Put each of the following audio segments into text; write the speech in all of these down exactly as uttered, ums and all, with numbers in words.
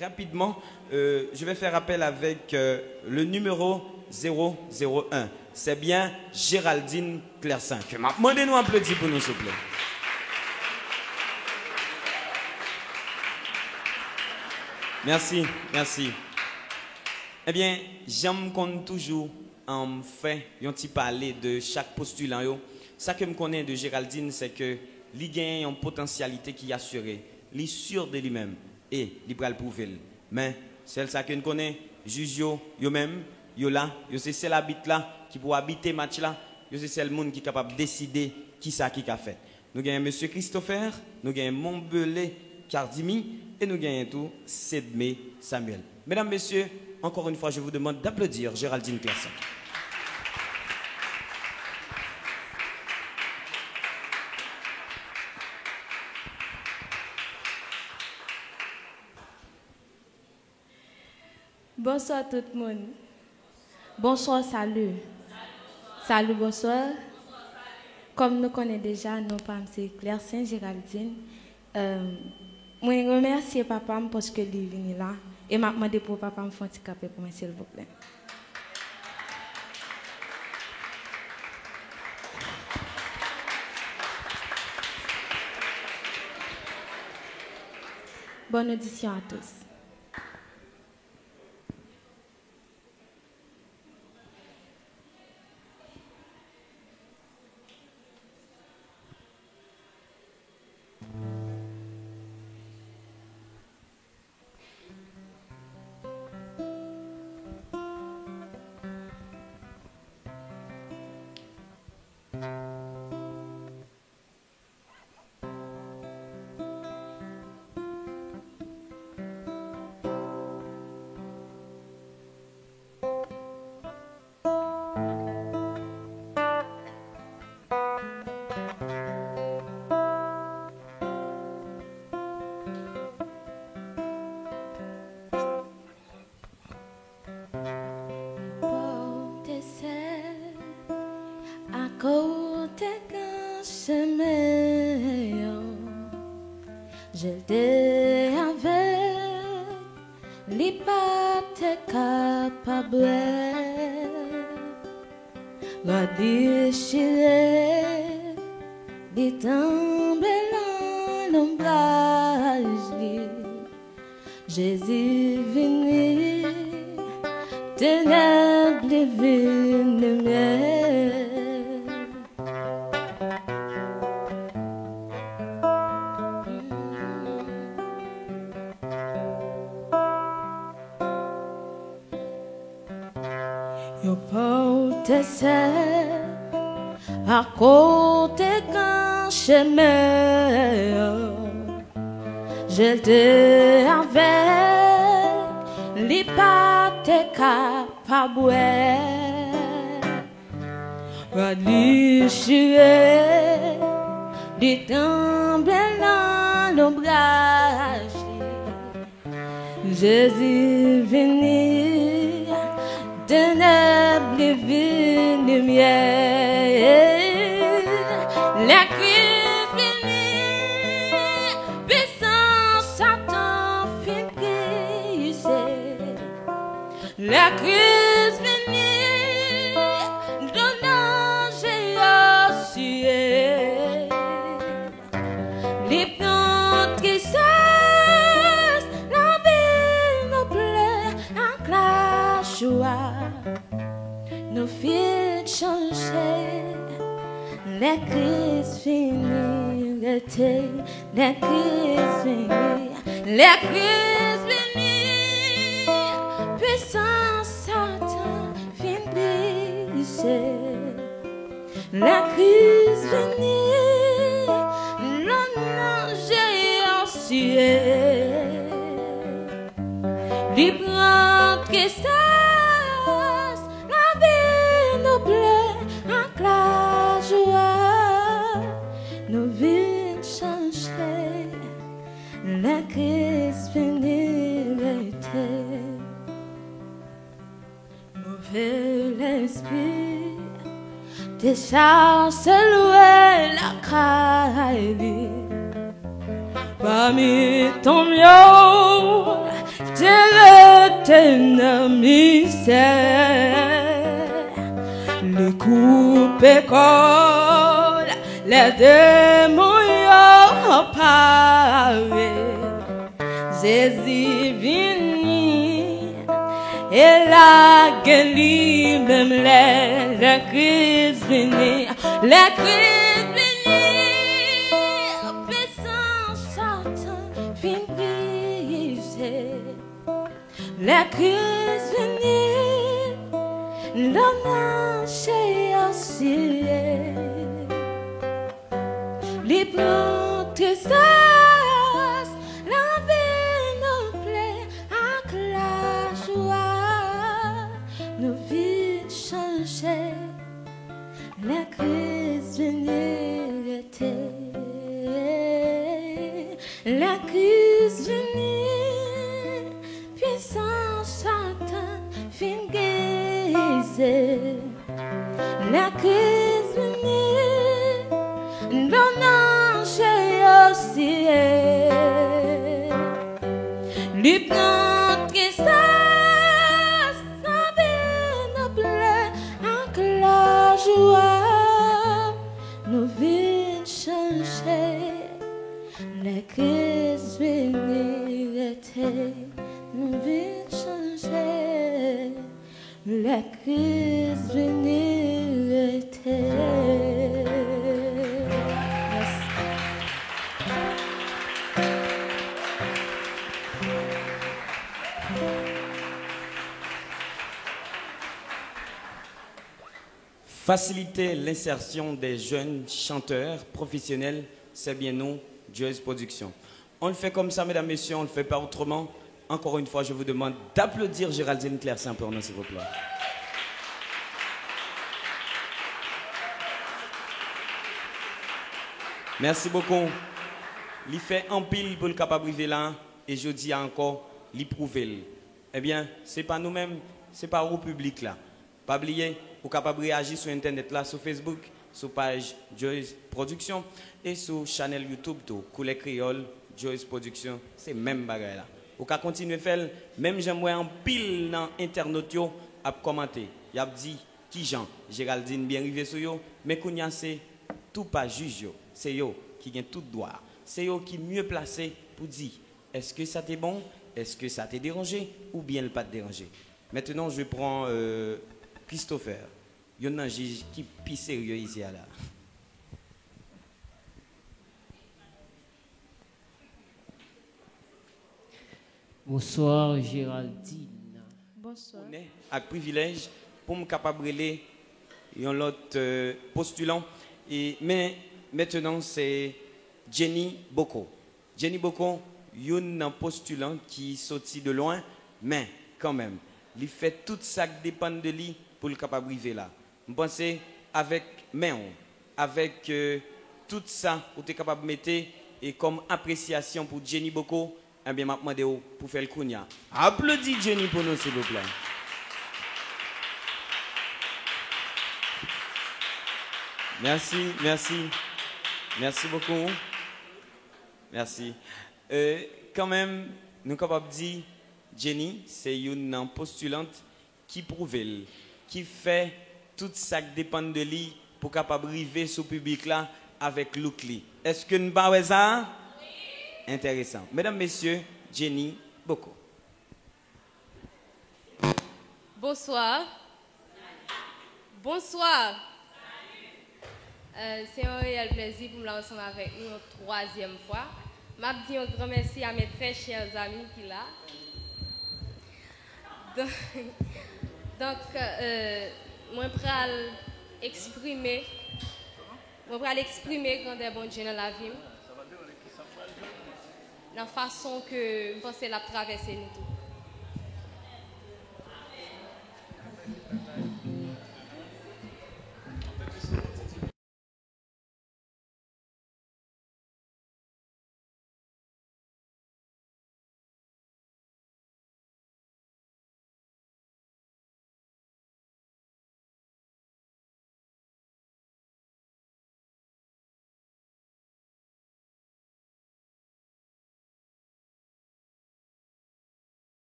Rapidement, euh, je vais faire appel avec euh, le numéro zéro zéro un. C'est bien Géraldine Clercin. Ke m ap mande nou aplodi pou nou, souple. Mèsi, mèsi. Ebyen, jan m konn toujou um, fè yon ti pale de chak postilan yo, sa ke m konnen de Géraldine, se ke li genyen yon potansyalite ki asire. Li sur de li menm e li pral pwouve l. Men, sèl sa ke n konnen, jij yo, yo menm, yo la, yo se sèl abit la ki pou abite match la, yo se sèl moun ki kapab deside kisa ki ka fèt. Nou genyen Mesye Christopher, nou genyen Monbele Cardimi e nou genyen tou Sedme Samuel. Mesdames, Messieurs, encore une fois, je vous demande d'applaudir Géraldine Clercin. Bonswa tout moun. Bonswa, salut. Salut, bonswa. Kòm nou konnen deja, non pa m se Clercin Géraldine. Euh, mwen remèsye papa m paske li vini la. E m ap mande pou papa m fè yon ti kanpe pou mwen, silvouplè. Bonne audition à tous. Pòte sèl akote gran chemen an. Je te avèk, li pa te kapab wè. Rad li chire, li tranble nan lonbraj li. Jezi vini, tenèb li vin limyè. Yo pòte sèl akote gran chemen an. Je te avèk, li pa te kapab wè. Rad li chire, li tranble nan lonbraj li. Jezi vini, tenèb li vin limyè. Lè Kris vini, pisans Satan fin brize. Lè Kris vini, dlo nan je yo siye. Li pran tristès, lavi nou plè ak lajwa. Nou fin chanje. Lè Kris vini, rete. Lè Kris vini, lè Kris vini, pisans Satan fin brize. Lè Kris vini, lòn nan je yo siye. Li pran tristès, lavi nou plen ak lajwa. Nou vin chanje. Lè Kris vini, rete. Move lespri te chase lwe lakay li. Pami tonm yo, Te rete nan mizè, li koupe kòd, lè demon yo pare. Jezi vini, e lage li menm lè, lè Kris vini, lè Kris vini, pisans Satan fin brize. Lè Kris vini, lòm nan cheye siye. Li pran tristès, lave nou ple ak lajwa. Nou vin chanje. Lè Kris vini, rete. Lè Kris vini, pisans Satan fin brize. Lè Kris vini, lòm nan cheye siye. Li pran tristès, lave nou ple ak lajwa. Nou vin chanje. Lè Kris vini, rete, nou vin chanje. Lè Kris vini, rete. Mèsi. Faciliter l'insertion des jeunes chanteurs professionnels, c'est bien nous, Joyce Production. On le fait comme ça, mesdames, messieurs, on le fait pas autrement. Encore une fois, je vous demande d'applaudir Géraldine Clercin pour nous, s'il vous plaît. Mèsi bokou. Li fè anpil pou l kapab rive la, e jodi a ankò, li pwouve l. Ebyen, se pa nou menm, se pa ou piblik la. Pa bliye, ou kapab reyaji sou entènèt la, sou Facebook, sou paj Joyce Production, e sou chanèl YouTube tou, Koulè Kreyòl, Joyce Production, se menm bagay la. Ou ka kontinye fè l, menm jan m wè anpil nan entènot yo ap kòmante, y ap di, kijan Géraldine byen rive sou yo, men kounye a se tou pa jij yo, se yo ki gen tout dwa, se yo ki mye plase pou di, èske sa te bon, èske sa te deranje, oubyen l pa t deranje. Maintenant, je prends, euh, Christopher. Youn nan jij ki pi serye isi a la. Bonsoir, Géraldine. Bonsoir. Onè ak privilèj pou m kapab rele yon lòt, euh, postilan. E, men, maintenant, se Jenny Boko. Jenny Boko, youn nan postilan ki soti de lwen, men, kanmenm, li fè tout sa k depann de li pou l kapab rive la. M panse, avèk men w, avèk, euh, tout sa ou te kapab mete, e kòm apresyasyon pou Jenny Boko, ebyen, m ap mande w pou fè l kounye a. Aplodi Jenny pou nou, silvouplè. Mèsi, mèsi. Mèsi bokou. Mèsi. Euh, kanmenm, nou kapab di, Jenny, se youn nan postilant ki pwouve l, ki fè tout sa k depann de li pou kapab rive sou piblik la avèk look li. Èske n pa wè sa? Enteresan. Medam, mesye, Jenny Boko. Bonswa. Bonswa. Euh, se yon reyèl plèzi pou m la ansanm avèk nou yon twazyèm fwa. M ap di yon gran mèsi a mes très chers amis ki la. Donk, donk, euh, mwen pral eksprime, mwen pral eksprime grandè Bondye nan lavi m, nan fason ke m panse l ap travèse nou tou.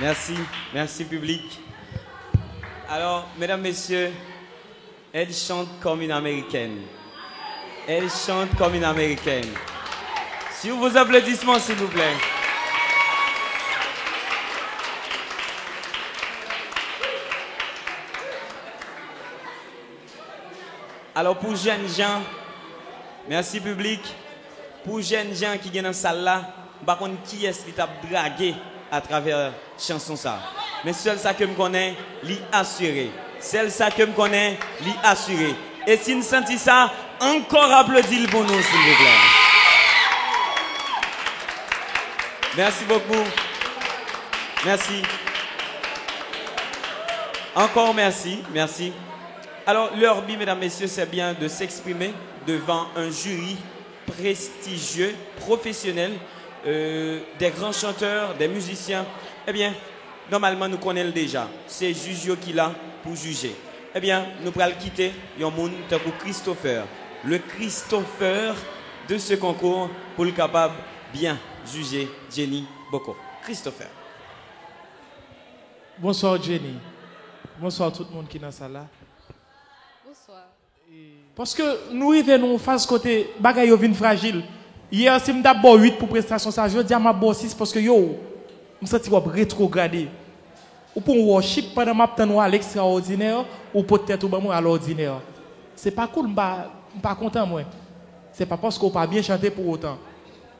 Merci, merci public. Alors, mesdames, messieurs, elle chante comme une Américaine. Elle chante comme une Américaine. Sur vos applaudissements, s'il vous plaît. Alò, pou jèn jan, mèsi piblik. Pou jèn jan ki gen nan sal la, m pa konn kiyès li t ap drage atravè chanson sa. Men sèl sa ke m konnen, li asire. Sèl sa ke m konnen, li asire. E si n santi sa, ankò aplodi l pou nou, silvouplè. Merci beaucoup. Merci. Encore merci, merci. Alors, leur but, mesdames, messieurs, c'est bien de s'exprimer devant un jury prestigieux, professionnel, euh, des grands chanteurs, des musiciens. Ebyen, nòmalman, nou konnen l deja. Se jij yo ki la pou jije. Ebyen, nou pral kite yon moun tankou Christopher, le Christopher de ce concours, pou l kapab byen jije Jenny Boko. Christopher. Bonswa Jenny. Bonswa tout moun ki nan sal la. Bonswa. Paske nou rive nan yon faz kote bagay yo vin frajil. Yè si m t ap ba w uit pou prestasyon sa, jodi a m ap ba w sis paske yo, m santi w ap retwograde. Ou pran worship pandan m ap tann ou al ekstraòdinè, ou pot tèt ou ban mwen al òdinè. Se pa cool, m pa, m pa kontan mwen. Se pa paske w pa byen chante pou otan.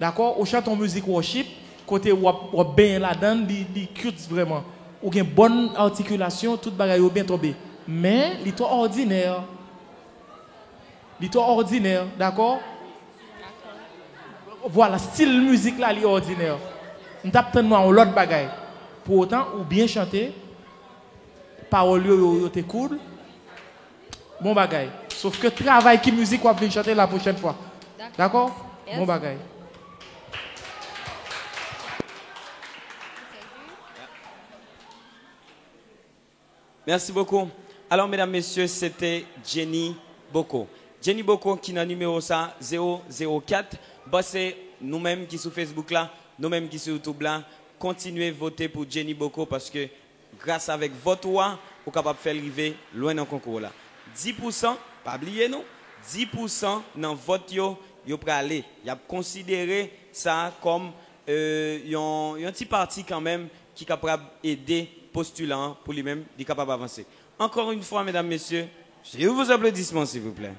Dakò? Ou chante yon mizik worship, kote w ap, w ap benyen ladan l, li, li cute vrèman. Ou gen bòn atikilasyon, tout bagay yo byen tonbe. Men, li twò òdinè. Li twò òdinè, dakò? Vwala, stil mizik la, li òdinè. M t ap tann nou a yon lòt bagay. Pou otan, ou byen chante. Pawòl yo, yo, yo te cool. Bon bagay. Sof ke travay ki mizik w ap vin chante la pwochèn fwa. Dakò? Bon bagay. Merci beaucoup. Alors, mesdames, messieurs, c'était Jenny Boko. Jenny Boko ki nan nimewo sa, zewo zewo kat. Bon, se nou menm ki sou Facebook la, nou menm ki sou YouTube la, kontinye vote pou Jenny Boko paske gras avèk vòt ou a, ou kapab fè l rive lwen nan konkou la. Dis pousan, pa bliye nou, dis pousan nan vòt yo, yo prale. Y ap konsidere sa kòm, euh, yon, yon ti pati kanmenm ki kapab ede postilan an pou li menm, li kapab avanse. Encore une fois, mesdames, messieurs, sur vos applaudissements, s'il vous plaît.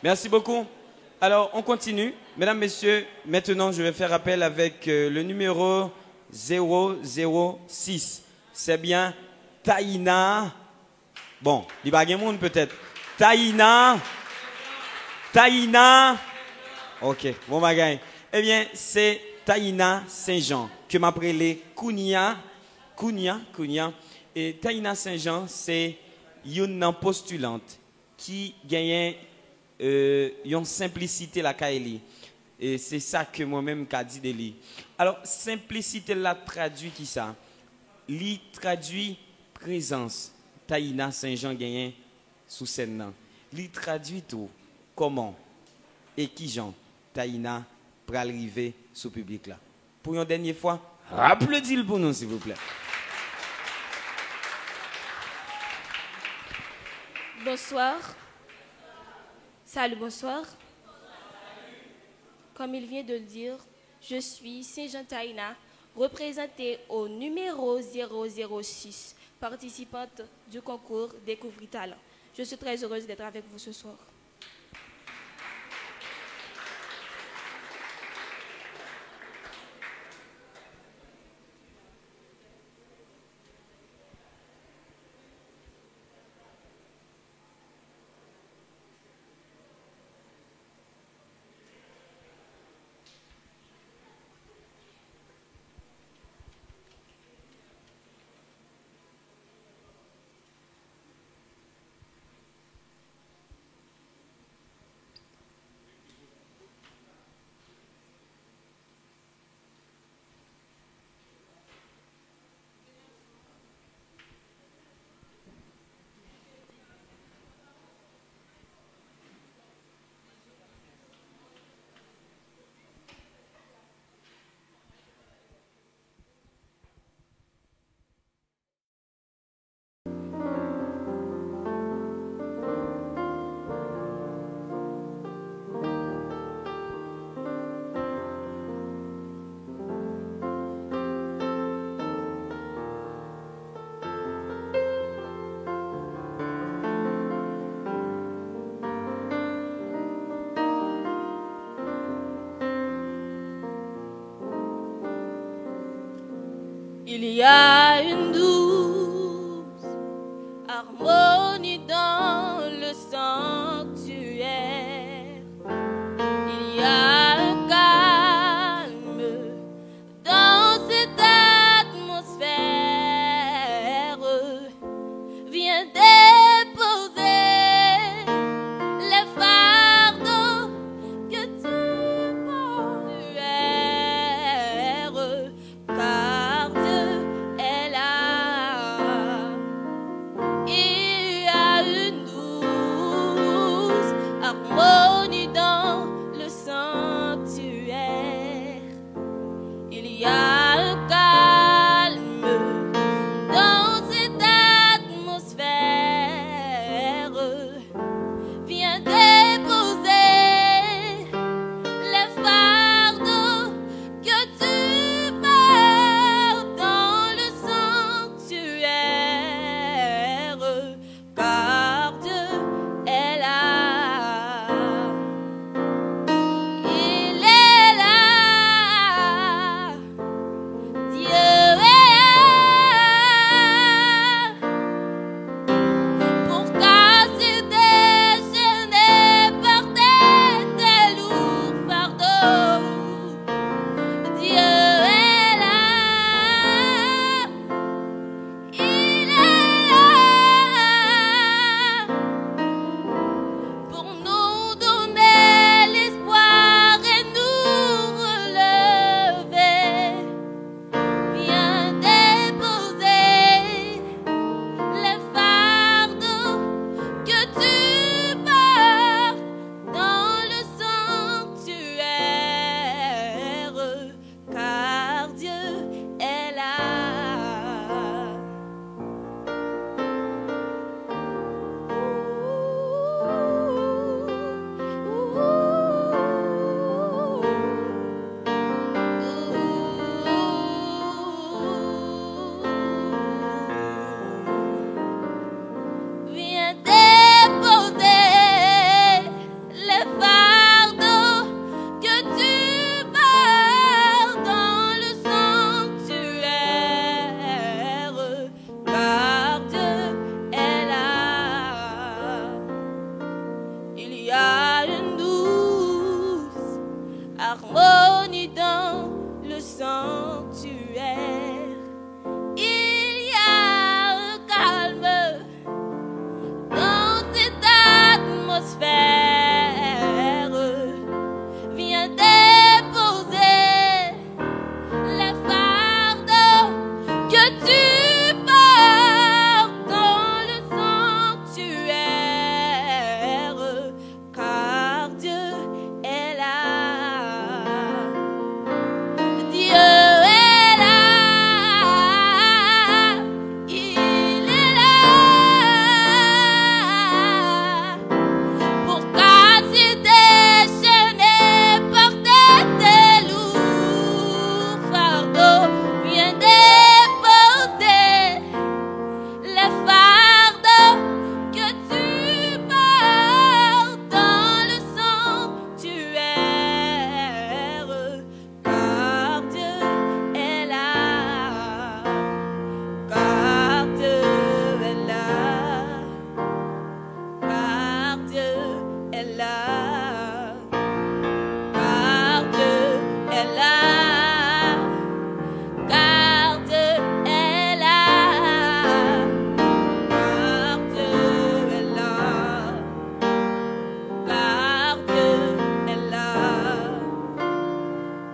Merci beaucoup. Alors, on continue. Mesdames, messieurs, maintenant, je vais faire appel avec euh, le numéro zéro zéro six. C'est bien Taïna. Bon, li pa gen moun peut-être. Taïna. Taïna. Ok, bon bagay. Ebyen, se Taïna Saint-Jean ke m ap rele kounya, kounya, kounya. E Taïna Saint-Jean se youn nan postilant ki genyen euh, yon senplisite lakay li. E se sa ke mwen menm m ka di de li. Alò, senplisite l la tradui kisa? Li tradui prezans Taïna Saint-Jean genyen sou sèn nan. Li tradui tou kòman e kijan Taïna pral rive sou piblik la. Pou yon dènye fwa, aplodi l pou nou, silvouplè. Bonsoir. Salut, bonsoir. Comme il vient de le dire, je suis Saint-Jean Taïna, représentée au numéro zéro zéro six, participante du concours Découvrir Talent. Je suis très heureuse d'être avec vous ce soir. Il y a une douce harmonie dans le sanctuaire. Il y a un calme dans cette atmosphère. Viens déposer les fardeaux que tu portes, car Dieu est là. Il y a une douce harmonie dans le sanctuaire. Il y a un calme dans cette atmosphère. Viens déposer les fardeaux que tu portes dans le sanctuaire, car Dieu est là. Il est là. Dieu est là pour casser tes chaînes et porter tes lourds fardeaux. Dieu est là. Il est là pour nous donner l'espoir et nous relever. Viens déposer les fardeaux que tu portes dans le sanctuaire, car Dieu est là. Viens déposer les fardeaux que tu portes dans le sanctuaire, car Dieu est là. Il y a une douce harmonie dans le sanctuaire. Il y a un calme dans cette atmosphère. Viens déposer les fardeaux que tu portes dans le sanctuaire, car Dieu est là. Dieu est là. Il est là pour casser tes chaînes et porter tes lourds fardeaux. Viens déposer les fardeaux que tu portes dans le sanctuaire. Car Dieu est là, car Dieu est là, car Dieu est là, car Dieu est là, car Dieu est là, car Dieu est là.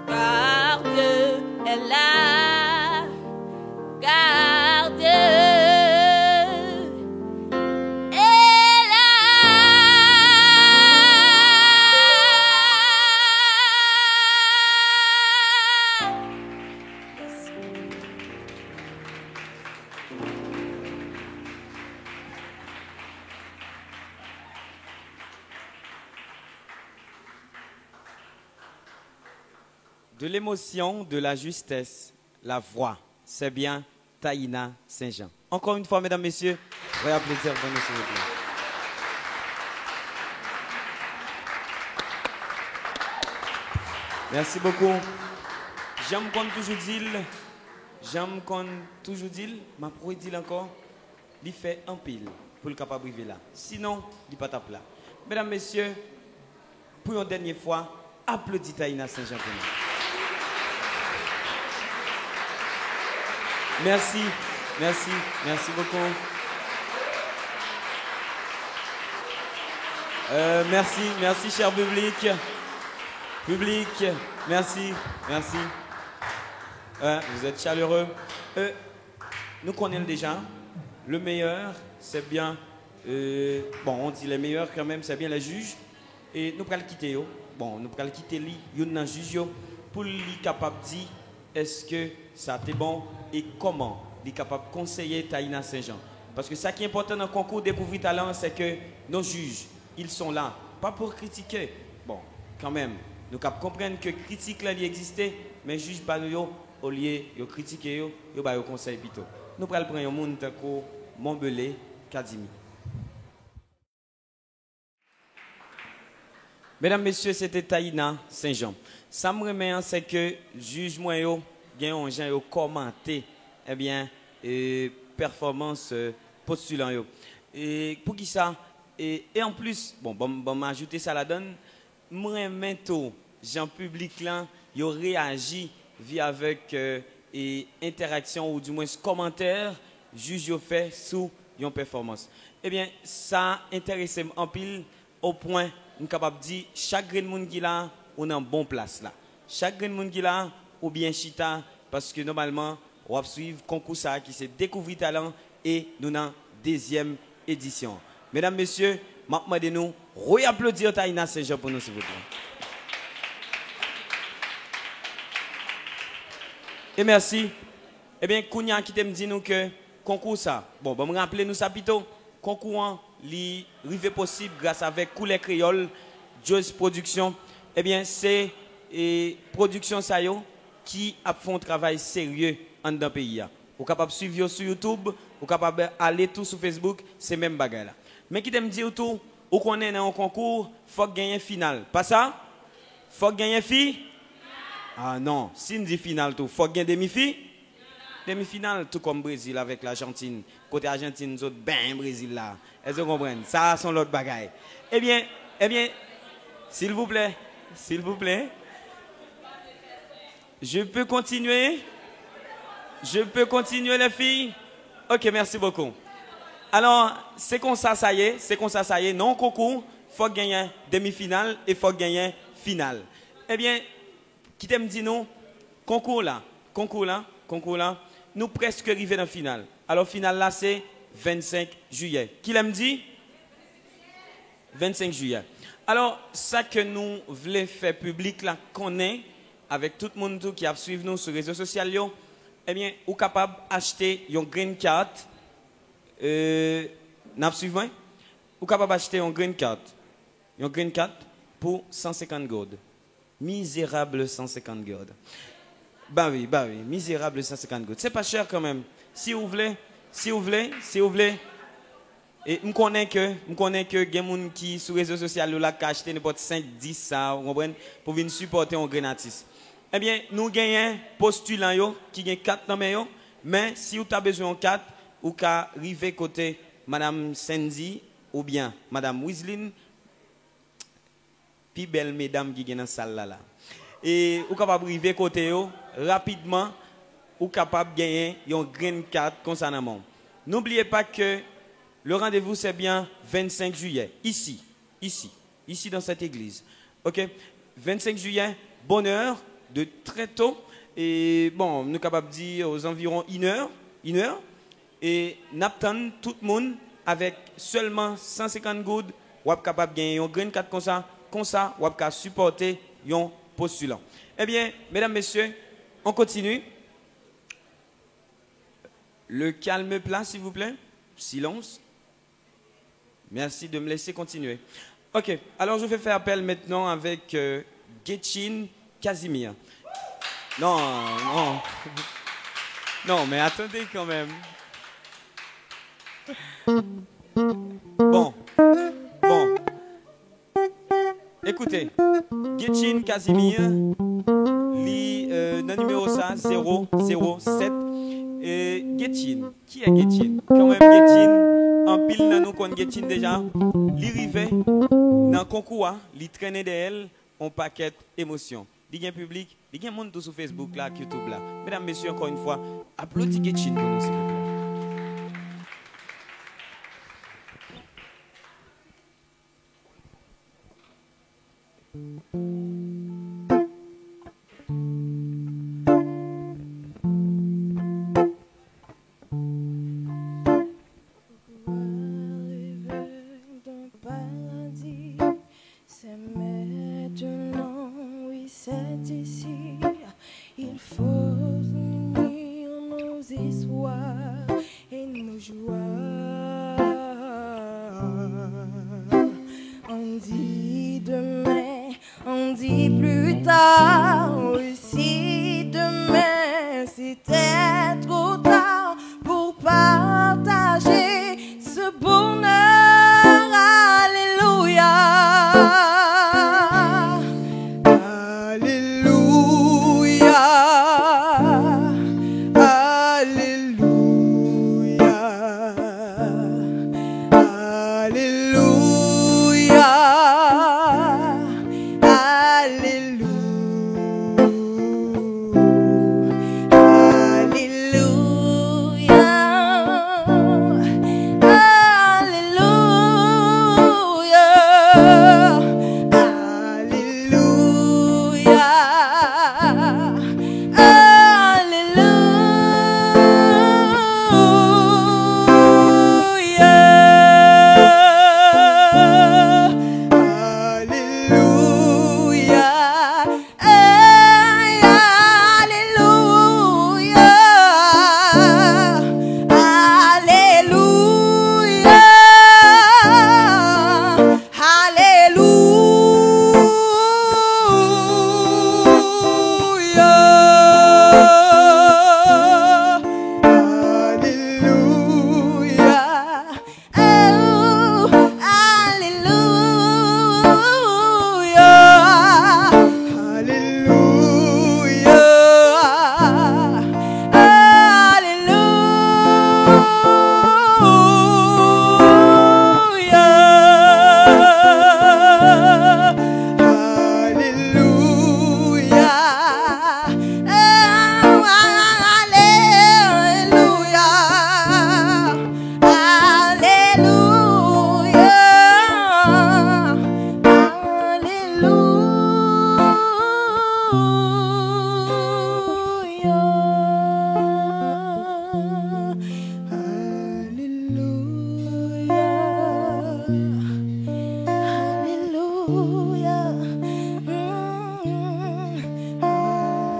Car Dieu est là, car Dieu est là, car Dieu est là. De l'émotion, de la justesse, la voix. C'est bien Taïna Saint-Jean. Encore une fois, mesdames, messieurs, veuillez applaudir pour nous, s'il vous plaît. Merci beaucoup. Jan m konn toujou di l, Jan m konn toujou di l, m ap redi l ankò, li fè anpil pou l kapab rive la. Sinon, li pa t ap la. Medam, mesye, pou yon dènye fwa, aplodi Taïna Saint-Jean pou nou. Merci, merci, merci beaucoup. Euh, merci, merci, cher public. Public, merci, merci. Euh, vous êtes chaleureux. Euh, nou konnen l deja. Le meilleur, c'est bien, euh, bon, on dit les meilleurs quand même, c'est bien les juges. E nou pral kite yo. Bon, nou pral kite li, youn nan jij yo, pou li kapab di èske sa te bon e kòman li kapab konseye Taïna Saint-Jean. Paske sa ki enpòtan nan konkou Découvrir Talent, c'est que nos juges, ils sont là, pa pou kritike. Bon, kanmenm, nou kab konprann ke kritik la li egziste, men jij pa nou yo, olye yo kritike yo, yo ba yo konsèy pito. Nou pral pran yon moun tankou Monbele Kadimi. Medam, mesye, se te Taïna Saint-Jean. Sa m renmen an, se ke jij mwen yo gen yon jan yo kòmante, ebyen, e, pèfòmans, e, postilan yo. E poukisa? E, e anplis, bon, ban m, ban m ajoute sa ladann, m renmen tou jan piblik lan, yo reyaji vi avèk, e, e entèraksyon oudimwens kòmantè jij yo fè sou yon pèfòmans. Ebyen, sa enterese m anpil, o pwen m kapab di chak grenn moun ki la, ou nan bon plas la. Chak grenn moun ki la, ou byen chita, paske nòmalman, w ap swiv konkou sa a ki se Découvrir Talent e nou nan dezyèm edisyon. Medam, mesye, m ap mande nou reaplodi Taïna Saint-Jean pou nou, silvouplè. E mèsi. Ebyen, kounye a, kite m di nou ke konkou sa, bon, ban m raple nou sa pito, konkou an, li rive posib gras avèk Koulè Kreyòl, Joyce Production. Ebyen, se, e, pwodiksyon sa yo ki ap fè yon travay serye anndan peyi a. Ou kapab swiv yo sou YouTube, ou kapab ale tou sou Facebook, se menm bagay la. Men kite m di w tou, ou konnen nan yon konkou, fòk genyen final. Pa sa? Fòk genyen fi? Ah non, si n di final tou, fòk gen demi fi? Demi final, tou kòm Brezil avèk Lajantin. Kote Ajantin sot benyen Brezil la. Èske w konprann? Sa a se yon lòt bagay. Ebyen, ebyen, silvouplè, silvouplè. Je peux continuer? Je peux continuer, les filles? Ok, merci beaucoup. Alò, se konsa sa ye, se konsa sa ye. Nan yon konkou, fòk genyen demi final e fòk genyen final. Ebyen, kite m di nou, konkou la, konkou la, konkou la, nou prèske rive nan final. Alò, final la, se vennsenk jiyè. Kilè m di? Vennsenk jiyè. Alò, sa ke nou vle fè piblik la konnen, avèk tout moun tou ki ap swiv nou sou rezo sosyal yo, ebyen, ou kapab achte yon green card, e, n ap swiv mwen? Ou kapab achte yon green card, yon green card pou san senkant goud. Mizerab san senkant goud. Ba wi, ba wi, mizerab san senkant goud. Se pa chè kanmenm. Si w vle, si w vle, si w vle. E m konnen ke, m konnen ke gen moun ki sou rezo sosyal yo la ka achte nenpòt senk, dis sa, ou konprann, pou vin sipòte yon grenn atis. Ebyen, nou genyen postilan yo ki gen kat nan men yo, men si w ta bezwen yon kat, ou ka rive kote Madam Sandy oubyen Madam Wiseline, pi bèl medam ki gen nan sal la la. E ou kapab rive kote yo rapidman, ou kapab genyen yon grenn kat konsa nan men w. N'oubliez pas que le rendez-vous, c'est bien vennsenk jiyè, ici, ici, ici dans cette église. Ok? Vennsenk jiyè, bonè, de très tôt. E bon, nou kapab di aux environs une heure, une heure. E n ap tann tout moun avèk sèlman san senkant goud, w ap kapab genyen yon grenn kat konsa, konsa w ap ka sipòte yon postilan. Ebyen, medam, mesye, on continue. Le calme plat, s'il vous plaît. Silence. Merci de me laisser continuer. Ok, alors je vais faire appel maintenant avec euh, Getchin Casimir. Non, non. Non, mais attendez quand même. Bon, bon. Ekoute, Getchin Casimir, li euh, nan nimewo sa, zéro zéro sept. E Getjin, kiyès Getjin? Kanmenm Getjin, anpil nan nou konn Getjin deja. Li rive nan konkou a, li trennen dèyè l on pakèt emosyon. Li gen piblik, li gen moun tou sou Facebook la ak YouTube la. Medam, mesye, ankò yon fwa, aplodi Getjin pou nou, silvouplè. Arrivé dans le paradis, c'est maintenant, oui, c'est ici. Il faut unir nos espoirs et nos joies. On dit demain, on dit plus tard, et si demain c'était trop tard pour partager ce bonheur, alléluia, alléluia, alléluia. Alléluia, alléluia, alléluia, alléluia, alléluia. Alléluia. Alléluia. Hey, alléluia. Alléluia. Alléluia. Alléluia. Oh, alléluia. Alléluia. Alléluia. Alléluia. Oh, alléluia. Alléluia. Alléluia.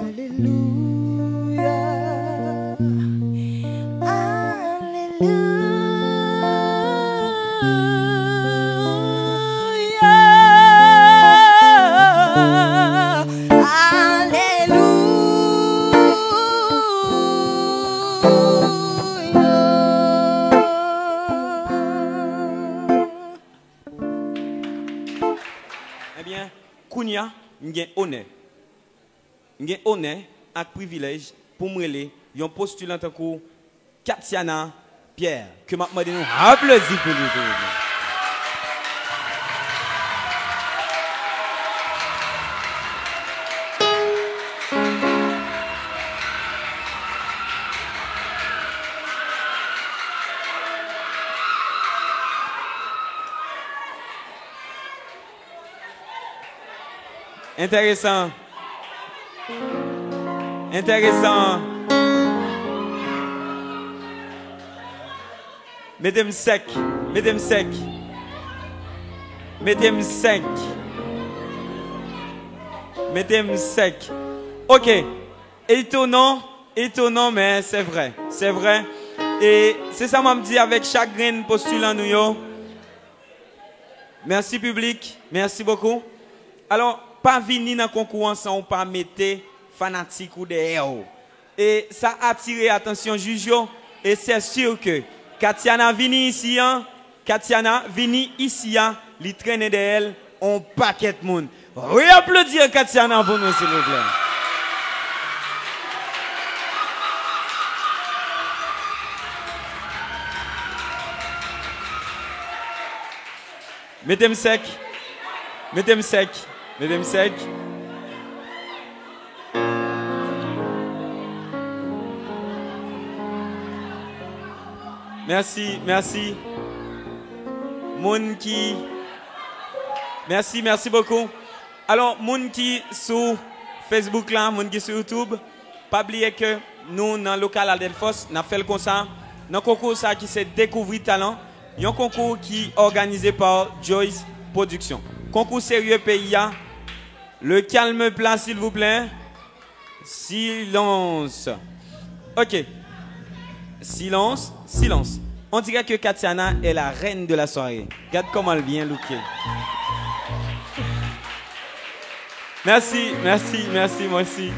Alléluia. Mm. Alléluia. Alléluia. Alléluia. Ebyen, kounye a, m gen onè. M gen onè ak privilèj pou m rele yon postilan tankou Katiana Pierre, ke m ap mande nou aplodi pou li, silvouplè. Enteresan. Enteresan. Mete m sèk. Mete m sèk. Mete m sèk. Mete m sèk. Ok. Etonan, etonan, men se vrè. Se vrè. E se sa m ap di avèk chak grenn postilan nou yo. Mèsi, piblik. Mèsi bokou. Alò, pa vini nan konkou an san ou pa mete fanatik ou dèyè w. E sa atire atansyon jij yo. E se si ke Katiana vini isi an, Katiana vini isi a, li trennen dèyè l on pakèt moun. Reaplodi Katiana pou nou, silvouplè. Mete m sèk. Mete m sèk. Mete m sèk. Mèsi, mèsi. Moun ki, mèsi, mèsi bokou. Alò, moun ki sou Facebook la, moun ki sou YouTube, pa bliye ke nou nan lokal Adelfos, n ap fè l konsa, nan konkou sa ki se Dekouvri Talan, yon konkou ki òganize pa Joyce Production. Konkou serye peyi a. Le calme plat, s'il vous plaît. Silence. Ok. Silence, silence. On dirait que Katiana est la reine de la soirée. Gad kòman l byen looké. Mèsi, mèsi, mèsi, mèsi.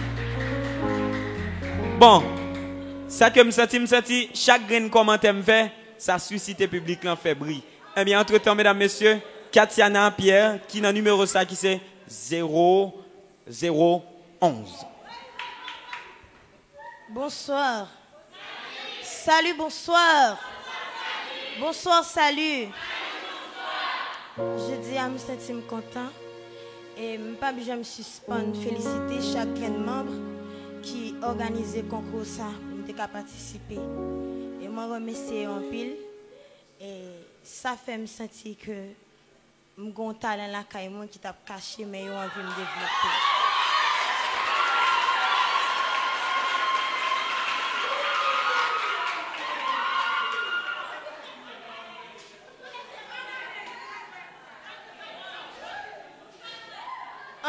Bon, sa ke m santi, m santi chak grenn kòmantè m fè, sa sisite piblik lan fè bri. Ebyen, antretan, medam, mesye, Katiana Pierre, ki nan nimewo sa ki se zewo zewo onz. Bonsoir. Salut, bonsoir. Bonsoir, salut. Jodi a, m santi m kontan. E m p ap janm sispann felisite chak grenn manm ki òganize konkou sa pou m te ka patisipe. E mwen remèsye yo anpil. E sa fè m santi ke m gen yon talan lakay mwen ki t ap kache, men yo anvi m devlope.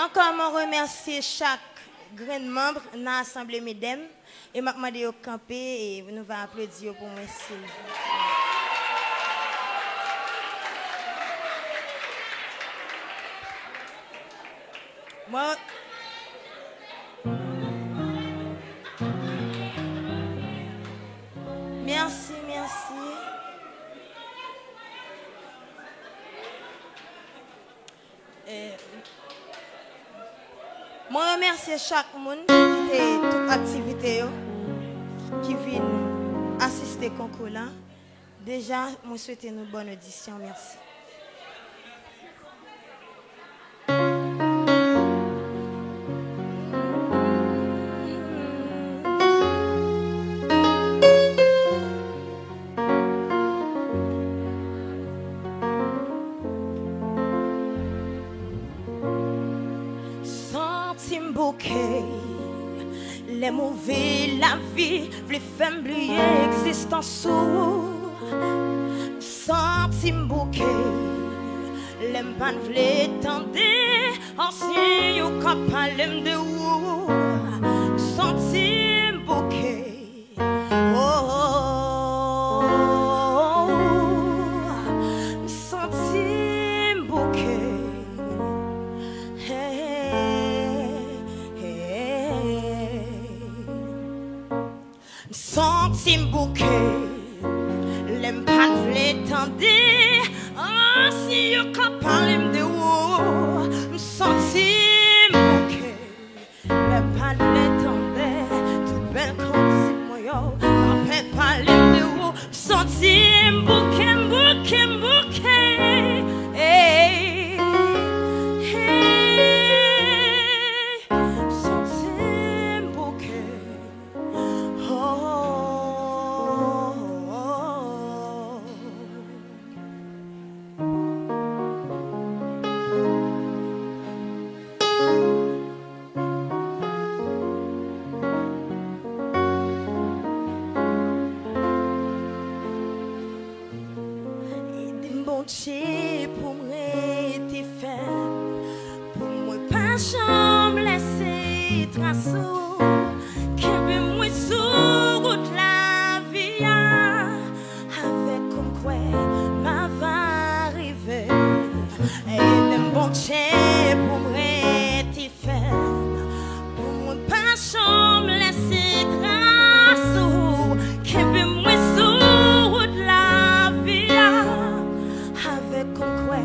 Ankò, mwen remèsye chak grenn manm nan Asanble Medem. E m ap mande yo kanpe e nou va aplodi yo pou mwen, silvouplè. Mwen, mèsi, mèsi. Eh, mwen remèsye chak moun ki te tout aktivite yo, ki vin asiste konkou la. Deja, mwen swete nou bòn odisyon. Mèsi. Santi m bouke, lè move lavi vle fè m bliye egzistans ou. M santi m bouke, lè m pa t vle tande ansyen yo k ap pale m de ou. M santi m bouke. Oh, oh, oh, oh. M santi m bouke. Hey, hey. M santi m bouke. Lè m pa t vle tande ansyen yo k ap pale m de ou. M santi m bouke. Lè m pa t vle tande tout bèl kondisip mwen yo, pa fè pale m de ou. M santi m bouke, m bouke, m bouke. Hey, hey. M santi m bouke. Oh, oh, oh, oh. Ede m, Bondye, pou m rete fèm, pou mwen pa janm lèse tras ou kenbe mwen sou wout lavi a. Avèk ou m kwè m ava rive. Ede m, Bondye, pou m rete fèm, pou mwen pa janm lèse tras ou kenbe mwen sou wout lavi a. Avèk ou m kwè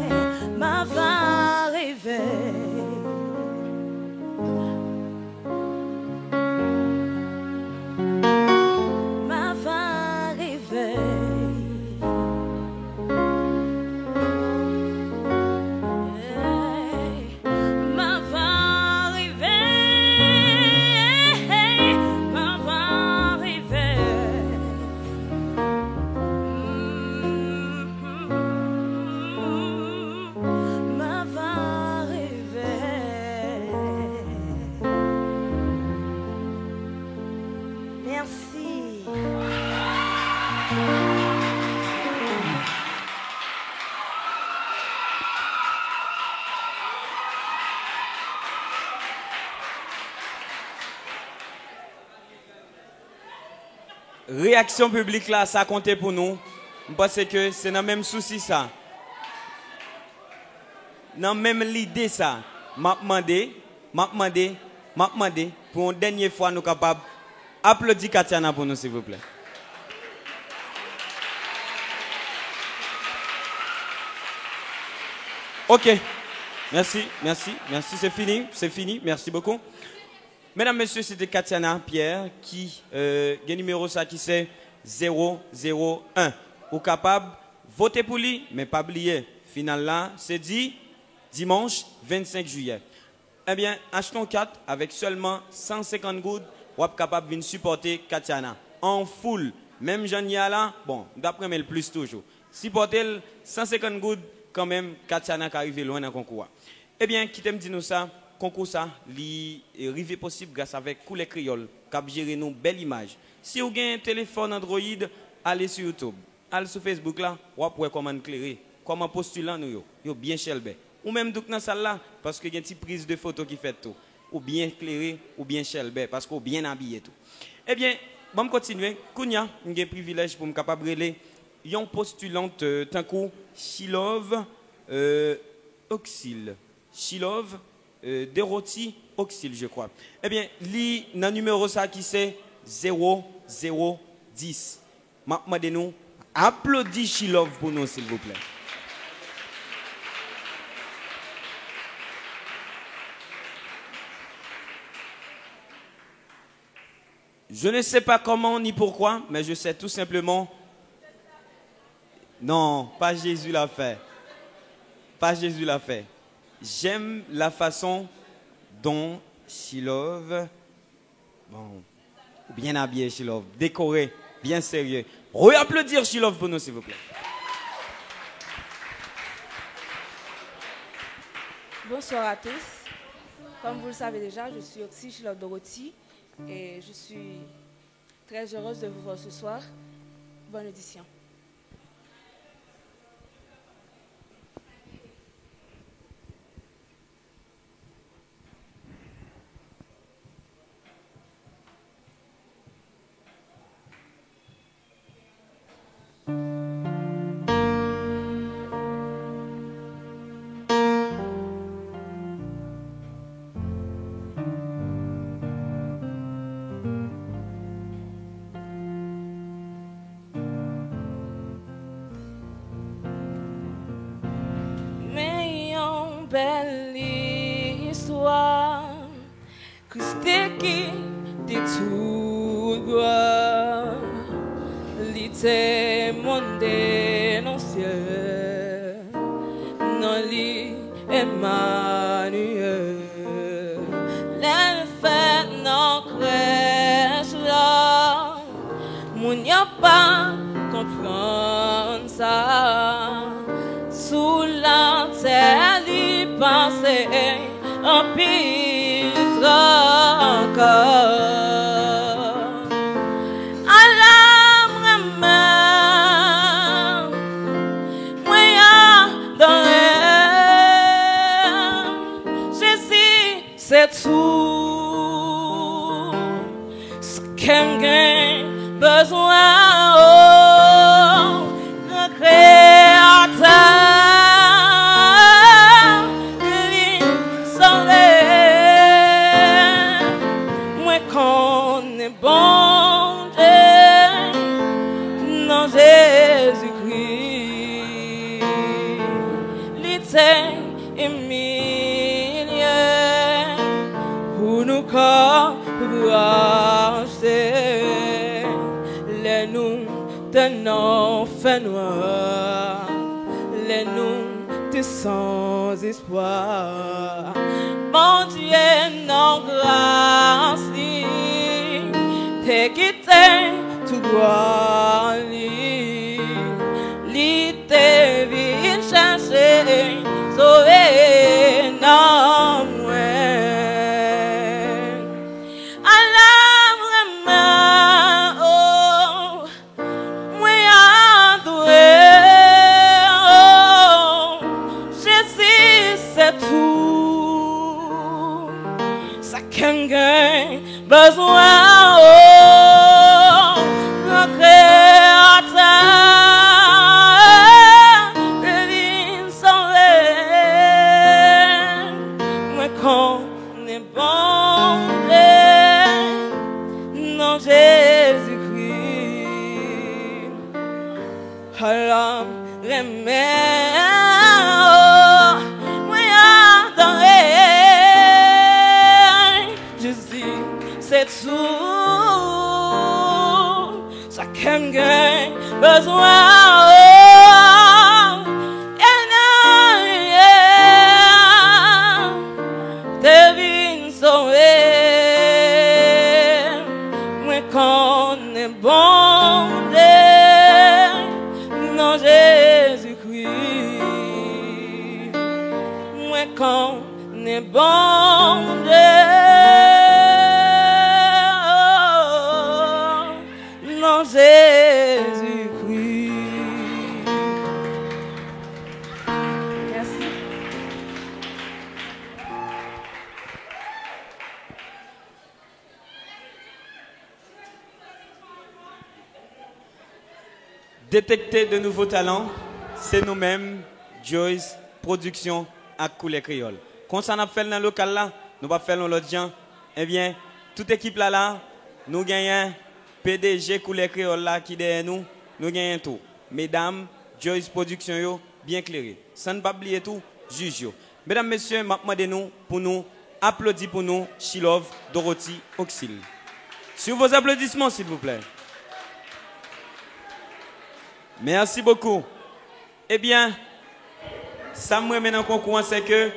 Reyaksyon piblik la, sa konte pou nou. M panse ke se nan menm sousi sa, nan menm lide sa, m ap mande, m ap mande, m ap mande pou yon dènye fwa nou kapab aplodi Katiana pou nou, silvouplè. Ok. Mèsi, mèsi, mèsi. Se fini, se fini. Mèsi bokou. Medam, mesye, se te Katiana Pierre ki, euh, gen nimewo sa ki se zewo zewo en. Ou kapab vote pou li, men pa bliye, final la, se di dimanch vennsenk jiyè. Ebyen, achte yon kat avèk sèlman san senkant goud, w ap kapab vin sipòte Katiana an foul. Menm jan n ye a la, bon, m t ap renmen l plis toujou. Sipòte l, san senkant goud, kanmenm, Katiana ka rive lwen nan konkou a. Ebyen, kite m di nou sa, konkou sa, li, eh, rive posib gras avèk Koulè Kreyòl, k ap jere nou bèl imaj. Si w gen telefòn Android, ale sou YouTube. Al sou Facebook la, w ap wè kòman n klere, kòman postilan nou yo, yo byen chèlbè. Ou menm tou k nan sal la, paske gen ti priz de foto ki fèt tou. Ou byen klere, ou byen chèlbè, paske w byen abiye tou. Ebyen, ban m kontinye. Kounye a, m gen privilèj pou m kapab rele yon postilant, euh, tankou Chilove, euh, Oxil. Chilove, euh, Dorothy Oxil, je crois. Ebyen, li nan nimewo sa ki se zewo zewo dis. M ap mande nou aplodi Chilove pou nou, silvouplè. Je ne sais pas comment ni pourquoi, mais je sais tout simplement. Non, pas Jésus l'a fait. Pas Jésus l'a fait. J'aime la façon dont Chilove, bon, ou byen abiye, Chilove, dekore, byen serye. Reaplodir Chilove pou nou, silvouplè. Bonsoir à tous. Comme vous le savez déjà, je suis Oxy Chilove Dorothy et je suis très heureuse de vous voir ce soir. Bonne audition. Men yon bèl istwa. Kris te kite tout glwa, li te monte nan syèl, non li Emaniyèl. Lè l fèt nan krèch la, moun yo pa konprann sa. Sou latè li pase anpil traka. Ala m renmen, mwen adore Jezi. Se tou sa ke m gen bezwen, o, Gran Kreyatè, li sove. Mwen konnen Bondye nan Jezikri, li te imilye pou nou kapab achte. Lè nou te nan fènwa, lè nou te san espwa, Bondye nan gras li te kite tout glwa li. Li te vin chèche sove nanm mwen. Ala m renmen, o, mwen adore, o, Jezi se tou sa ke m gen bezwen, o, Gran Alò, renmen, oh, mwen adore. Jezi, se tou sa kè m gen bezwen, oh, yeah, yeah, yeah. Te vin sove. Mwen konnen Bondye, nan Jezikri. Mwen konnen Bondye, nan Jezikri. Mèsi. Detekte de nouveaux talents, se nou menm, Joyce Production ak Koulè Kreyòl. Konsa n ap fè l nan lokal la, nou p ap fè l yon lòt jan. Ebyen, tout ekip la la, nou genyen P D G Koulè Kreyòl la ki dèyè nou, nou genyen tou medam Joyce Production yo, byen klere. San n p ap bliye tou, jij yo. Medam, mesye, m ap mande nou pou nou aplodi pou nou Chilove Dorothy Oxil. Sur vos applaudissements, s'il vous plaît. Merci beaucoup. Ebyen, sa m renmen nan konkou an, se ke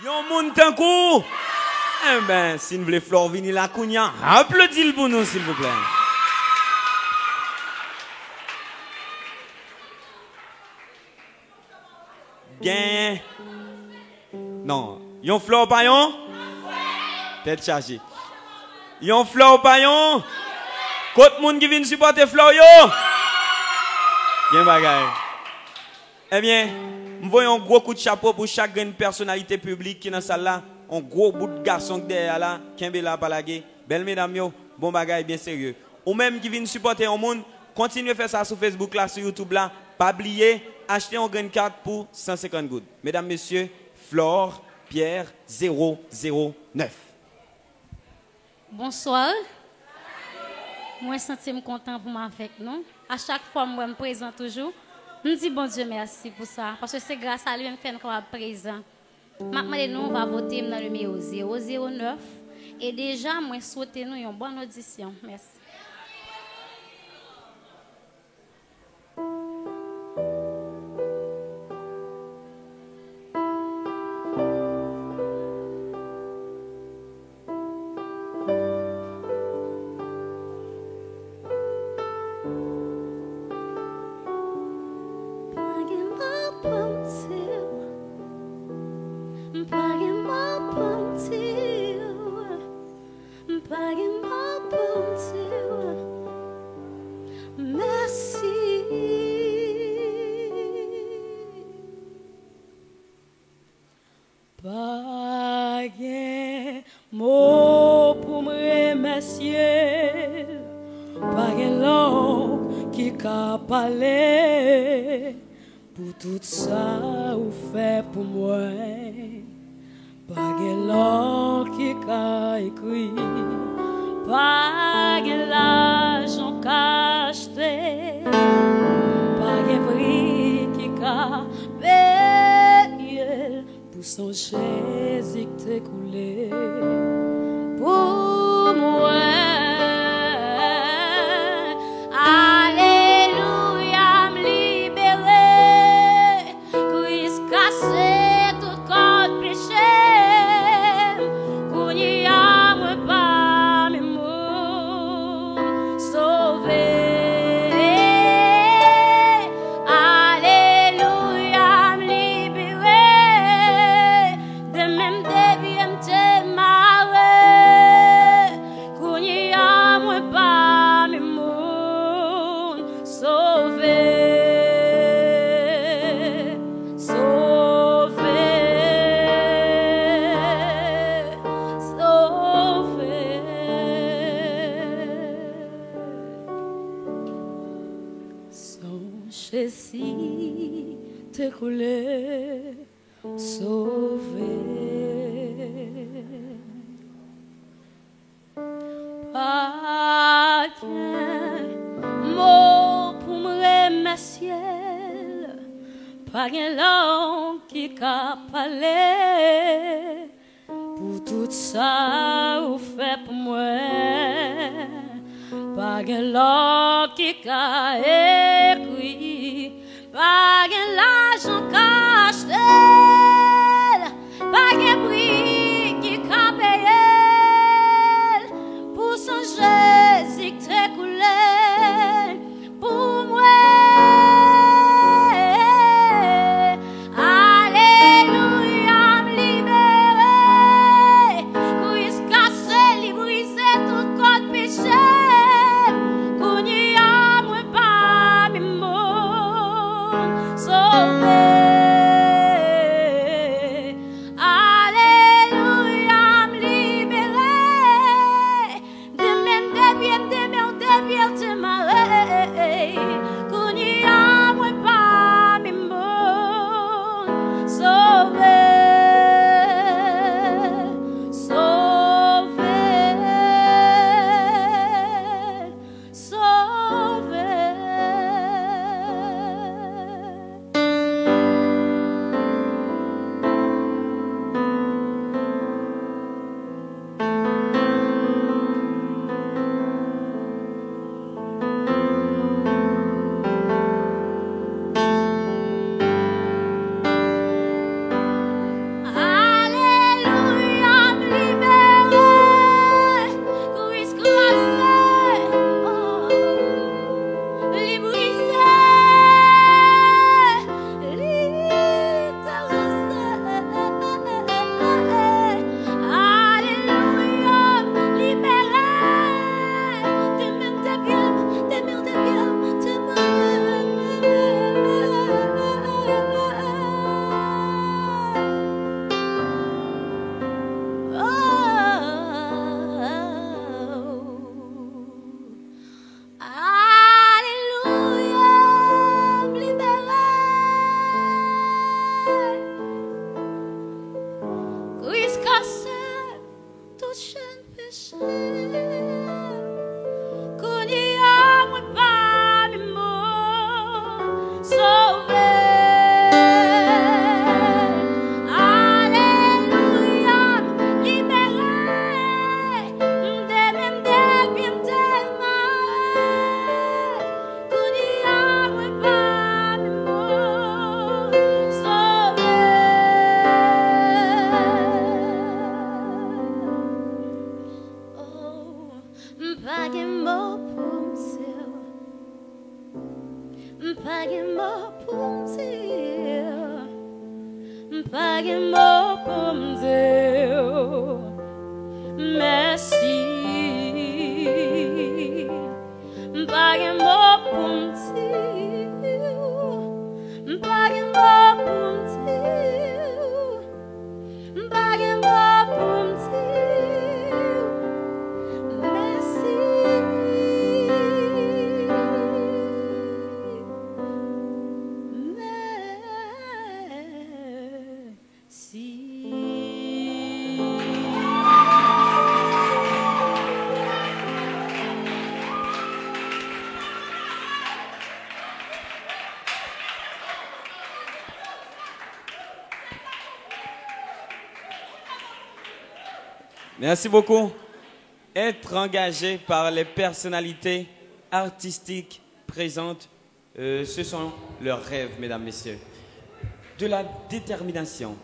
yon moun tankou, enben, si n vle Flore vini la kounye a, aplodi l pou nou, silvouplè. Genyen. Non. Yon Flore pa yon? Tèt chaje. Yon Flore pa yon? Kot moun ki vin sipòte Flore yo? Gen bagay. Ebyen, m voye yon gwo kout chapo pou chak grenn pèsonalite piblik ki nan sal la. Yon gwo bout gason k dèyè a la. Kenbe la, pa lage. Bèl medam yo, bon bagay, byen serye. Ou menm ki vin sipòte yon moun, kontinye fè sa sou Facebook la, sou YouTube la. Pa bliye, achte yon grenn kat pou san senkant goud. Medam, mesye, Flore Pierre zewo zewo nèf. Bonswa. Mwen santi m kontan pou m avèk nou. A chak fwa m wè m prezan toujou, m di Bondye mèsi pou sa, paske se gras a li menm k fè nou kapab prezan. M ap mande nou va vote m nan nimewo zewo zewo nèf. E deja, mwen swete nou yon bòn odisyon. Mèsi. Pa gen mo pou m di w. Pa gen mo pou m di w. Pa gen mo pou m di w. Mèsi. Pa gen mo pou m remèsye l. Pa gen lang ki ka pale pou tout sa ou fè pou mwen. Pa gen lò ki ka ekri, pa gen lajan ka achte, pa gen pri ki ka peye l pou san Jezi k te koule pou mwen. Alelouya, m libere. Kris kase tout kòd peche m. Kounye a mwen pa menm moun, sove. Alelouya, m libere. Demen m te pye m te mare. Kounye a mwen pa menm moun, sove, sove, sove. San Jezi te koule. Sove. Pa gen mo pou m Syèl, pa gen lang ki ka pale pou tout sa ou fè pou mwen. Pa gen lò ki ka ekri, pa gen lajan ka achte l, pa gen pri ki ka peye l pou san Jezi k te koule pou mwen. Alelouya, m libere. Kris kase, li brize tout kòd peche. Kounye a, mwen pami moun sove. Alelouya, m libere. De men m de pye m, de men w de pye w te mare. Kounye a mwen pami moun sove, sove, sove. Alelouya, m libere. Kris kraze, oh, li brize, li kraze. Alelouya, m libere. Demen de pye m, demen de pye m, demen. Alelouya, m libere. Kris kase tout chenn peche. Kounye a mwen pami moun sove. Alelouya, m libere. M te mande, byen m te mare. Kounye a mwen pami moun sove. Oh, m pa gen mo pou m di w. M pa gen mo pou m di w. M pa gen mo pou m di w mèsi. M pa gen mo pou m di w. M pa gen mo pou m di w. M pa gen mo pou m di w mèsi. Mèsi. Merci beaucoup. Être engagé par les personnalités artistiques présentes, euh, ce sont leurs rêves, mesdames, messieurs. De la détermination,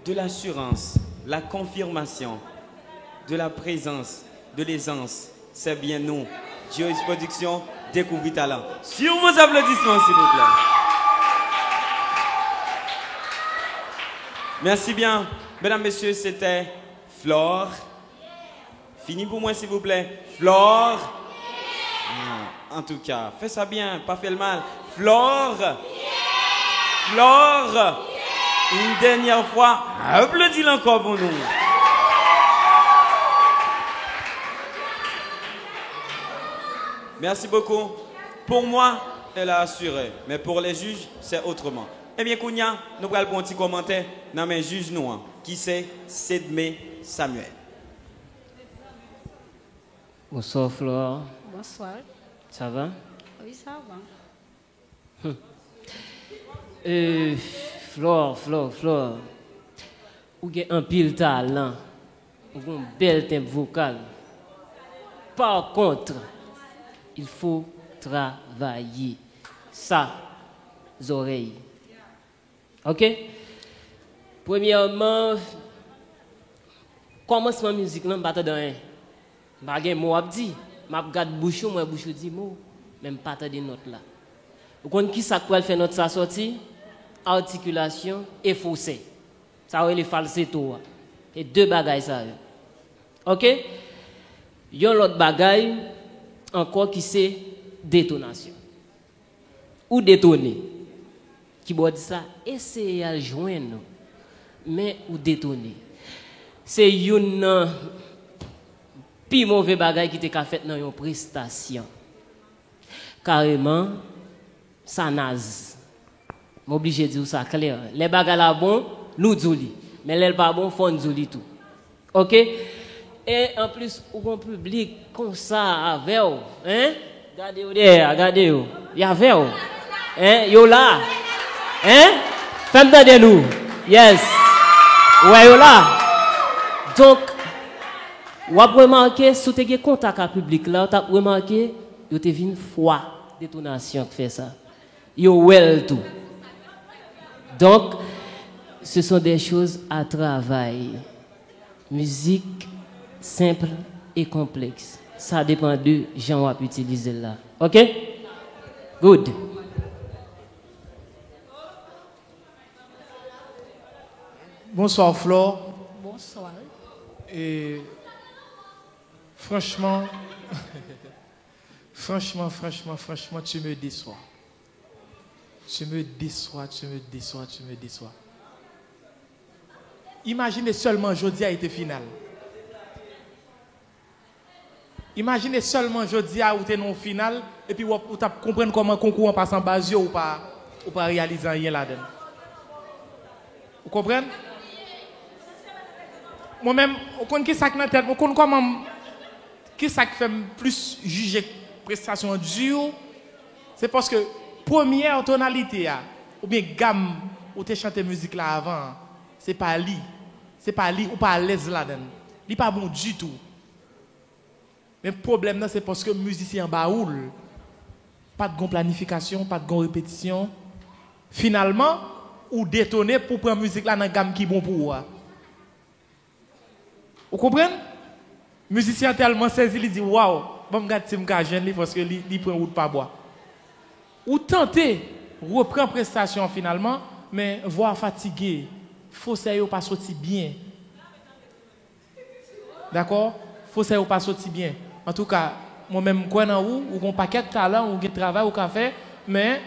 de l'assurance, la confirmation, de la présence, de l'aisance, c'est bien nous. Joyce Production, Découvri Talent. Sur vos applaudissements, s'il vous plaît. Merci bien. Mesdames, messieurs, c'était Flore. Fini pou mwen, silvouplè. Flore. Ah, antouka, fè sa byen, pa fè l mal. Flore. Flore. Une dernière fois, aplodi l ankò pou nou. Merci beaucoup. Pour moi, elle a assuré. Mais pour les juges, c'est autrement. Ebyen, kounye a, nou pral pran yon ti kòmantè nan men jij nou an, ki se Sedme Samuel. Bonsoir, Flore. Bonsoir. Ça va? Oui, ça va. Euh, Flore, Flore, Flore, ou gen anpil talan, ou gen yon bèl tenb vokal. Par contre, il faut travailler. Sa, zòrèy. Ok? Premyèman, kòmansman mizik lan, m pa tande anyen. M pa gen mo ap di. M ap gad bouch ou, m wè bouch ou di mo, men m pa tande nòt la. Ou konn ki sa k pral fè nòt sa sòti? Atikilasyon e fosè. Sa yo rele falseto a. Se de bagay sa yo. Ok? Yon lòt bagay ankò ki se detonasyon. Ou detone. Kibòd sa eseye al jwenn ou, men ou detone. Se youn nan pi move bagay ki te ka fèt nan yon prestasyon. Kareman, sa naz. M oblije di w sa klè. Lè bagay la bon, nou di w li. Men lè l pa bon, fò n di w li tou. Ok? E anplis, ou gon piblik konsa avè w, en? Gade yo dèyè a, gade yo. Y avè w. En? Yo la. En? Fè m tande nou. Yes. Ou wè yo la. Donk, w ap remake, si w te gen kontak ak piblik la, w t ap remake, yo te vin fwa. Detonasyon k fè sa. Yo wè l tou. Donc, ce sont des choses à travailler. Mizik senp e konplèks. Sa depann de jan w ap itilize l la. Ok? Good. Bonsoir, Flore. Bonsoir. Et franchement, franchement, franchement, franchement, tu me déçois. Tu me déçois, tu me déçois, tu me déçois. Imajine sèlman jodi a te final. Imajine sèlman jodi a ou te nan yon final, epi w ap- ou t ap konprann kòman konkou an pase anba zye w, ou pa, ou pa reyalize anyen ladan l. Ou konprann? Mwen menm, ou konn ki sa k nan tèt mwen, ou konn kòman m, ki sa k fè m plis jije prestasyon an di, se paske premyè tonalite a, oubyen gam ou te chante mizik la avan an, se pa li. Se pa li, ou pa alèz ladan l. Li pa bon ditou. Men pwoblèm nan se paske mizisyen an ba ou l. Pa t gon planifikasyon, pa t gon repetisyon. Finalman, ou detone pou pran mizik la nan gam ki bon pou ou a. Ou konprann? Mizisyen an tèlman sezi, li di, waw, ban m gad si m ka jwenn li, paske li, li pran wout pa bwa. Ou tante repran prestasyon an finalman, men vwa a fatige, fosè yo pa soti byen. Dakò? Fosè yo pa soti byen. Antouka, mwen menm m kwè nan ou, ou gon pakèt talan, ou gen travay ou ka fè, men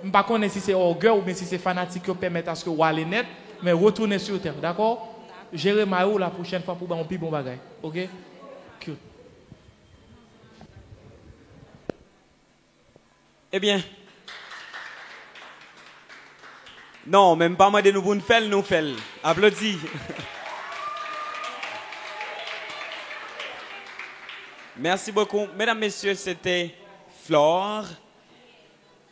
m pa konnen si se ògèy oubyen si se fanatik yo pèmèt aske w ale nèt, men retounen sur terre, dakò? Jere may ou la pwochèn fwa pou w ba yon pi bon bagay. Ok? Cute. Ebyen. Non, men m pa mande nou pou n fè l, nou fè l. Aplodi. Merci beaucoup. Mesdames, Messieurs, c'était Flore.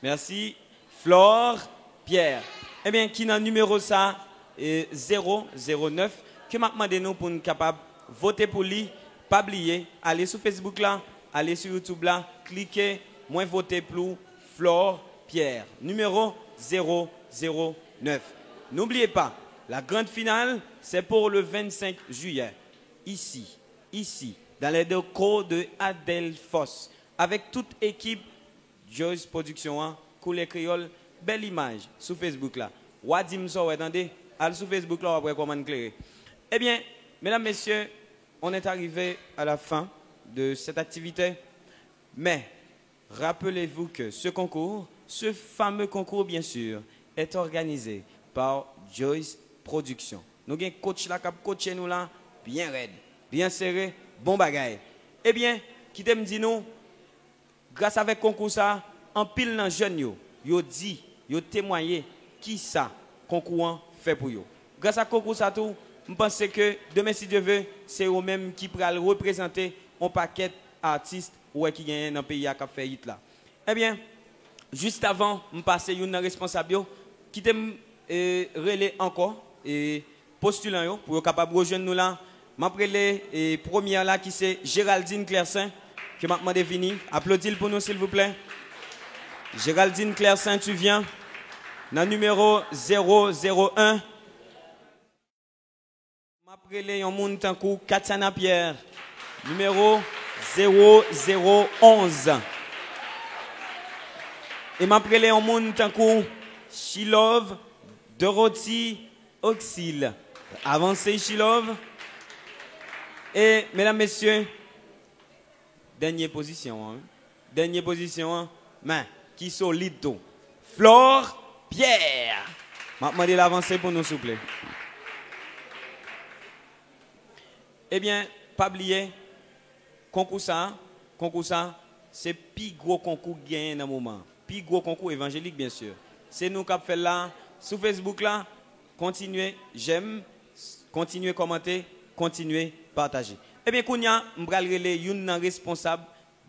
Merci. Flore Pierre. Ebyen, ki nan nimewo sa, e, zewo zewo nèf, ke m ap mande nou pou n kapab vote pou li. Pa bliye, ale sou Facebook la, ale sou YouTube la, klike Mwen vote pou Flore Pierre, nimewo zewo zewo nèf. N'oubliez pas, la grande finale, c'est pour le vingt-cinq juillet, ici, ici, dans les locaux de Adelphos, avec toute équipe Joyce Production an, Koulè Kreyòl, bèl imaj sou Facebook la. W a di m sa w wè, tande, al sou Facebook la, w ap wè kòman n klere. Ebyen, medam, mesye, on est arrivé à la fin de cette activité. Mais, rappelez-vous que ce concours, ce fameux concours, bien sûr, est organisé par Joyce Production. Nou gen coach la k ap coache nou la, byen rèd, byen sere, bon bagay. Ebyen, kite m di nou, gras avèk konkou sa, anpil nan jèn yo, yo di, yo temwaye kisa konkou an fè pou yo. Gras ak konkou sa tou, m panse ke demen, si Dye ve, se yo menm ki pral reprezante on pakèt atis ou wè ki genyen nan peyi a k ap fè hit la. Ebyen, Jis avan m pase youn nan responsab yo, kite m, e, rele ankò, e, postilan yo pou yo kapab rejwenn nou la. M ap rele, e, premyè la ki se Géraldine Clersaint, ke m ap mande vini. Aplodi l pou nou, silvouplè. Géraldine Clersaint, tu viens. Nan nimewo zewo zewo en. M ap rele yon moun tankou Katiana Pierre, nimewo zewo zewo onz. E m ap rele yon moun tankou Shilove Dorothy Oxil. Avanse, Shilove. E, medam, mesye, dènye pozisyon an, wi. Dènye pozisyon an, men ki solid tou. Flore Pierre. M ap mande l avanse pou nou, souple. Ebyen, pa bliye, konkou sa, konkou sa, se pi gwo konkou ki genyen nan moman an. Pi gwo konkou evanjelik, byen si. Se nou k ap fè l la, sou Facebook la, kontinye j'aime, kontinye kòmante, kontinye pataje. Ebyen, kounye a, m pral rele youn nan responsab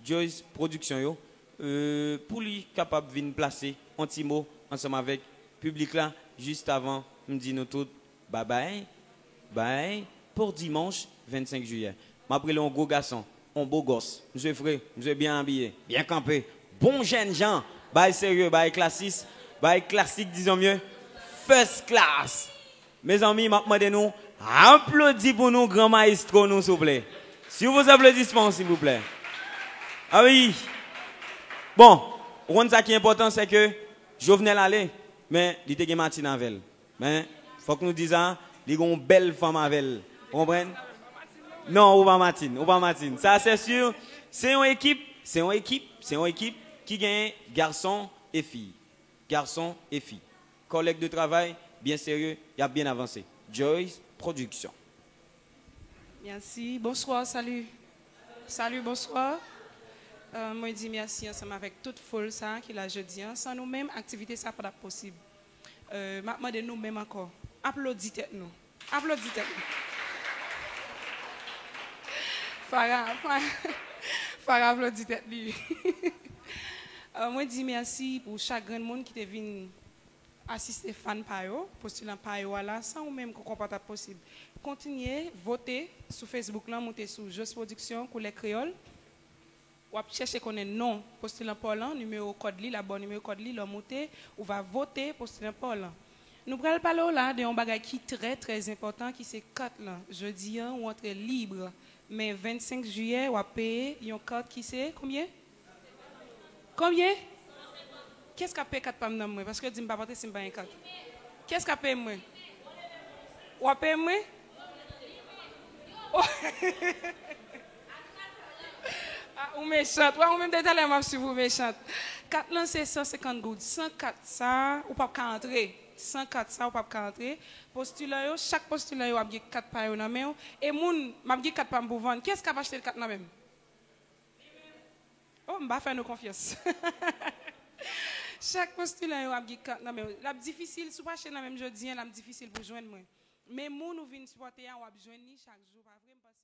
Joyce Production yo, euh, pou li kapab vin plase yon ti mo ansanm avèk piblik la, jis avan m di nou tout babay, bay, pou dimanch vennsenk jiyè. M ap rele yon gwo gason, yon bo gòs. Misye fre, misye byen abiye, byen kanpe, bon jènjan, bay serye, bay klasis, bay klasik, dizon mye, first class. Mezanmi, m ap mande nou aplodi pou nou gran mayestwo nou, souple. Sou vos aplodisman, silvouplè. Ah wi. Bon, ou konn sa ki enpòtan, se ke Jovenel ale, men li te gen Martine avè l. Men, fòk nou di sa, li gen yon bèl fanm avè l. Ou konprann? Non, ou pa Martine, ou pa Martine. Sa, se si, se yon ekip, se yon ekip, se yon ekip ki gen gason e fi. Gason e fi. Kòlèg de travay, byen serye, y ap byen avanse. Joyce Production. Mèsi. Bonswa, salut. Salut, bonswa. Euh, mwen di mèsi ansanm avèk tout foul sa ki la jodi a. San nou menm, aktivite sa pa t ap posib. Euh, m ap mande nou menm ankò. Aplodi tèt nou. Aplodi tèt nou. Farah, Farah, Farah aplodi tèt li. Euh, mwen di mèsi pou chak grenn moun ki te vin asiste fan pa yo, postilan pa yo a la, san ou menm konkou pa t ap posib. Kontinye vote sou Facebook lan, moute sou Jos Production, koulè kreyòl. W ap chèche konnen non postilan pa w lan, nimewo kòd li, l ap ba w nimewo kòd li, lè w moute, ou va vote postilan pa w lan. Nou pral pale w la de yon bagay ki trè, trè enpòtan, ki se kat lan. Jodi a, ou antre lib, men vennsenk jiyè, w ap peye yon kat ki se konbyen? Konbyen? Kiyès k ap peye kat pa m nan mwen? Paske yo di m pa p antre si m pa gen kat. Kiyès k ap peye mwen? W ap peye mwen? Oh. Ah, ou mechant. Wè, ou menm depi talè m ap swiv ou mechant. Kat lan se san senkant goud. San kat sa, ou p ap ka antre. San kat sa, ou p ap ka antre. Postilan yo, chak postilan yo ap gen kat pa yo nan men yo. E moun, m ap gen kat pa m pou vann. Kiyès k ap achte kat nan men m? Oh, m pa fè nou konfyans. Chak postilan yo ap gen kat nan men yo. L ap difisil, si w pa achte nan men m jodi a, l ap difisil pou jwenn mwen. Men moun ou vin sipòte a, w ap jwenn li chak jou, pa vre? M panse